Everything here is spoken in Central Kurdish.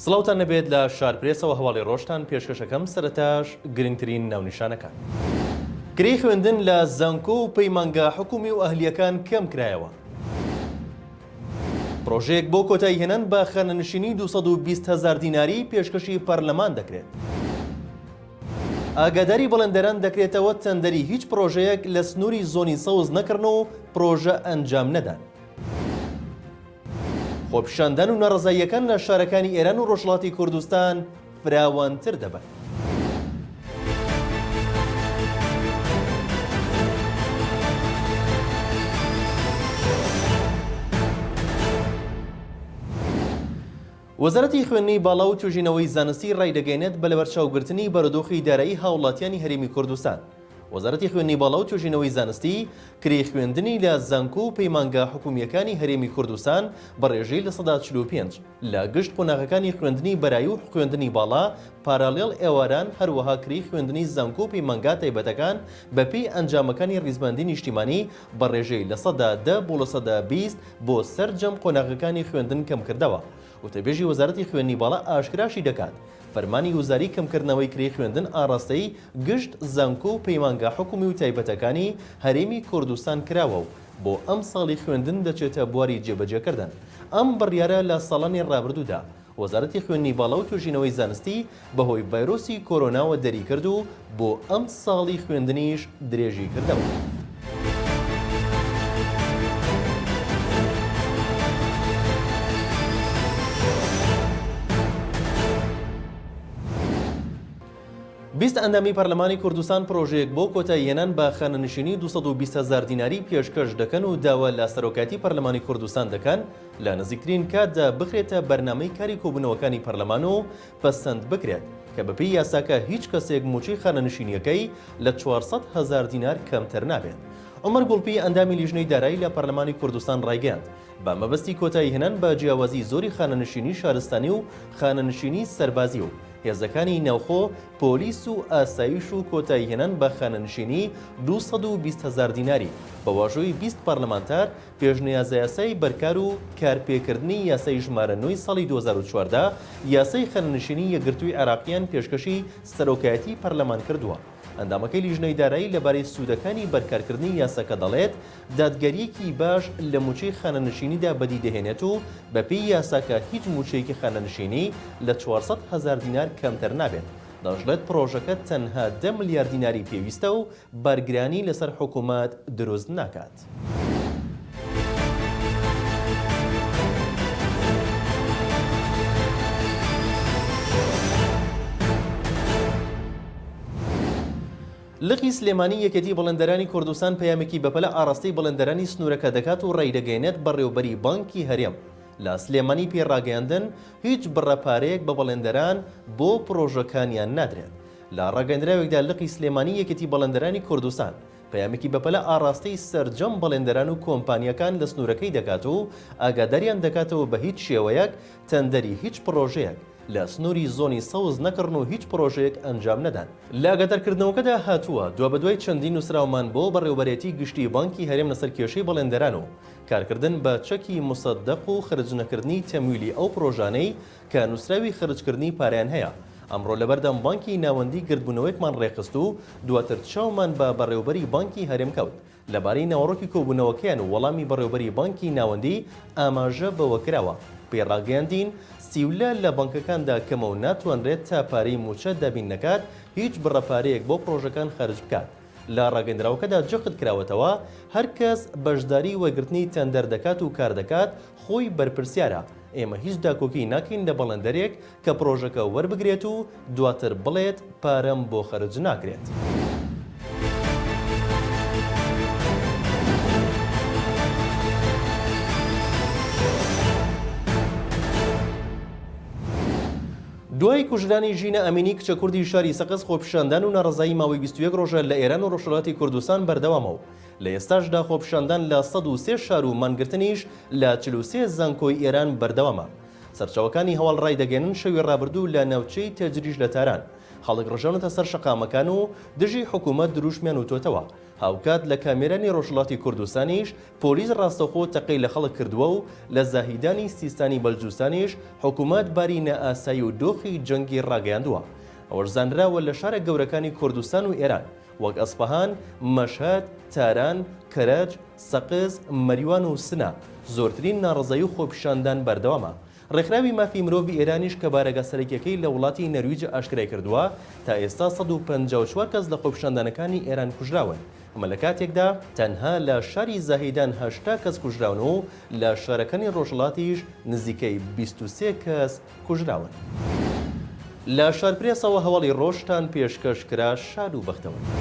سڵاوتان لێبێت لە شارپرێسەوە هەواڵی ڕۆژتان پێشکەشەکەم سەرەتاش گرنگترین ناونیشانەکان. کرێی خوێندن لە زانکۆ و پەیمانگا حکومی و ئەهلییەکان کەمکرایەوە. پڕۆژەیەک بۆ کۆتاییهێنان بە خانەنشینی 220 هەزار دیناری پێشکەشی پەرلەمان دەکرێت. ئاگاداری بەڵێندەران دەکرێتەوە تەندەری هیچ پڕۆژەیەک لە سنووری زۆنی سەوز نەکڕن و پڕۆژە ئەنجام نەدەن. خۆپیشاندان و ناڕەزاییەکان لە شارەکانی ئێران و ڕۆژهەڵاتی کوردستان فراوانتر دەبن. وەزارەتی خوێندنی باڵا و توێژینەوەی زانستی ڕایدەگەیەنێت بە لەبەرچاوگرتنی بارودۆخی دارایی هاوڵاتیانی هەرێمی کوردستان وەزارەتی خوێندنی باڵا و توێژینەوەی زانستی کرێی خوێندنی لە زانکۆ و پەیمانگا حکومییەکانی هەرێمی کوردستان بە ڕێژەی 45% لە گشت قۆناغەکانی خوێندنی بەرایی و خوێندنی باڵا پارالێڵ ئێواران هەروەها کرێی خوێندنی زانکۆ و پەیمانگا تایبەتەکان بەپێی ئەنجامەکانی ڕیزبەندی نیشتیمانی بە ڕێژەی 10% بۆ 20% بۆ سەرجەم قۆناغەکانی خوێندن کەمکردەوە. وتەبێژی وەزارەتی خوێندنی باڵا ئاشکراشی دەکات، فەرمانی وزاری کەمکردنەوەی کرێی خوێندن ئاڕاستەی گشت زانکۆ و پەیمانگا حکومی و تایبەتەکانی هەرێمی کوردستان کراوە و بۆ ئەمساڵی خوێندن دەچێتە بواری جێبەجێکردن ئەم بڕیارە لە ساڵانی ڕابردوودا وەزارەتی خوێندنی باڵا و توێژینەوەی زانستی بەهۆی ڤایرۆسی کۆرۆناوە دەریکرد و بۆ ئەمساڵی خوێندنیش درێژی کردەوە. 20 ئەندامی پەرلەمانی کوردستان پرۆژەیەک بۆ کۆتاییهێنان بە خانەنشینی 220 هەزار دیناری پێشکەش دەکەن و داوا لە سەرۆکایەتی پەرلەمانی کوردستان دەکەن لە نزیکترین کاتدا بخرێتە بەرنامەی کاری کۆبوونەوەکانی پەرلەمان و پەسەند بکرێت، کە بەپێی یاساکە هیچ کەسێک مووچەی خانەنشینییەکەی لە 400 هەزار دینار کەمتر نابێت. عومەر گوڵپی، ئەندامی لیژنەی دارایی لە پەرلەمانی کوردستان ڕایگەیاند، بە مەبەستی کۆتاییهێنان بە جیاوازی زۆری خانەنشینی شارستانی و خانەنشینی سەربازی و هێزەکانی ناوخۆ، پۆلیس و ئاسایش و کۆتاییهێنان بە خانەنشینی 220 هەزار دیناری بە واژۆی 20 پەرلەمانتار پێشنیازەیاسای بەرکار و کارپێکردنی یاسای ژمارە نۆی ساڵی 2014 یاسای خانەنشینی یەکگرتووی عێراقیان پێشکەشی سەرۆکایەتی پەرلەمان کردووە. ئەندامەکەی لیژنەی دارایی لەبارەی سوودەکانی بەرکارکردنی یاساکە دەڵێت، دادگەرییەکی باش لە مووچەی خانەنشینیدا بەدی دەهێنێت و بەپێی یاساکە هیچ مووچەیەکی خانەنشینی لە 400 هەزار دینار کەمتر نابێت. دەشڵێت پڕۆژەکە تەنها دە ملیار دیناری پێویستە و بارگرانی لەسەر حکومەت دروست ناکات. لقی سلێمانی یەکێتی بەڵێندەرانی کوردستان پەیامێکی بەپەلە ئاڕاستەی بەڵێندەرانی سنوورەکە دەکات و ڕایدەگەیەنێت بەڕێوبەری بانکی هەرێم لە سلێمانی پێی ڕاگەیاندن هیچ بڕە پارەیەک بە بەڵێندەران بۆ پڕۆژەکانیان نادرێت. لە ڕاگەیەندراوێکدا لقی سلێمانی یەکێتی بەڵێندەرانی کوردستان پەیامێکی بەپەلە ئاڕاستەی سەرجەم بەڵێندەران و کۆمپانیاکان لە سنوورەکەی دەکات و ئاگاداریان دەکاتەوە بە هیچ شێوەیەک تەندەری هیچ پڕۆژەیەک لە سنووری زۆنی سەوز نەکڕن و هیچ پڕۆژەیەک ئەنجام نەدەن. لە ئاگادارکردنەوەکەدا هاتووە، دوابەدوای چەندین نووسراومان بۆ بەڕێوەبەرێتی گشتی بانکی هەرێم لەسەر کێشەی بەڵێندەران و کارکردن بە چەکی موسەدەق و خەرجنەکردنی تەمویلی ئەو پڕۆژانەی کە نووسراوی خەرجکردنی پارەیان هەیە، ئەمڕۆ لەبەردەم بانکی ناوەندی گردبوونەوەیەکمان ڕێکخست و دواتر چاومان بە بەڕێوەبەری بانکی هەرێم کەوت. لەبارەی ناوەڕۆکی کۆبوونەوەکەیان و وەڵامی بەڕێوەبەری بانکی ناوەندی ئاماژە بەوەکراوە، پێی ڕاگەیاندین، سیولە لە بانکەکاندا کەمە و ناتوانرێت تا پارەی مووچە دابین نەکات هیچ بڕە پارەیەک بۆ پڕۆژەکان خەرج بکات. لە ڕاگەیندراوەکەدا جەخت کراوەتەوە، هەر کەس بەشداری وەرگرتنی تەندەر دەکات و کار دەکات خۆی بەرپرسیارە، ئێمە هیچ داکۆکی ناکەین لە بەڵێندەرێک کە پڕۆژەکە وەربگرێت و دواتر بڵێت پارەم بۆ خەرج ناکرێت. دوای کوژرانی ژینا ئەمینی کچە کوردی شاری سەقز خۆپیشاندان و ناڕەزایی ماوەی 21 ڕۆژە لە ئێران و ڕۆژهەڵاتی کوردستان بەردەوامە و لە ئێستاشدا خۆپیشاندان لە 103 شار و مانگرتنیش لە 43 زانکۆی ئێران بەردەوامە. سەرچاوەکانی هەواڵ ڕایدەگەیەنن شەوی ڕابردوو لە ناوچەی تەجریش لە تاران. خەڵک ڕژاونەتە سەر شەقامەکان و دژی حکوومەت دروشمیان وتۆتەوە. هاوکات لە کامێرانی ڕۆژهەڵاتی کوردستانیش پۆلیس ڕاستەوخۆ تەقەی لە خەڵک کردووە و لە زاهیدانی سیستانی بەلجوستانیش حکوومەت باری نائاسایی و دۆخی جەنگی ڕاگەیاندووە. ئەوەش زانراوە لە شارە گەورەکانی کوردستان و ئێران وەک ئەسفەهان، مەشهەد، تاران، کەرەج، سەقز، مەریوان و سنە زۆرترین ناڕەزایی و خۆپیشاندان بەردەوامە. ڕێکخراوی مافی مرۆڤی ئێرانیش کە بارەگا سەرەکیەکەی لە وڵاتی نەرویج ئاشکرای کردووە تا ئێستا 154 کەس لە خۆپیشاندانەکانی ئێران کوژراون ئەمە لە کاتێکدا تەنها لە شاری زاهیدان 80 کەس کوژراون و لە شارەکانی ڕۆژهەڵاتیش نزیکەی 23 کەس کوژراون. لە شارپرێسەوە هەواڵی ڕۆژتان پێشکەش کرا شاد و بەختەوەر.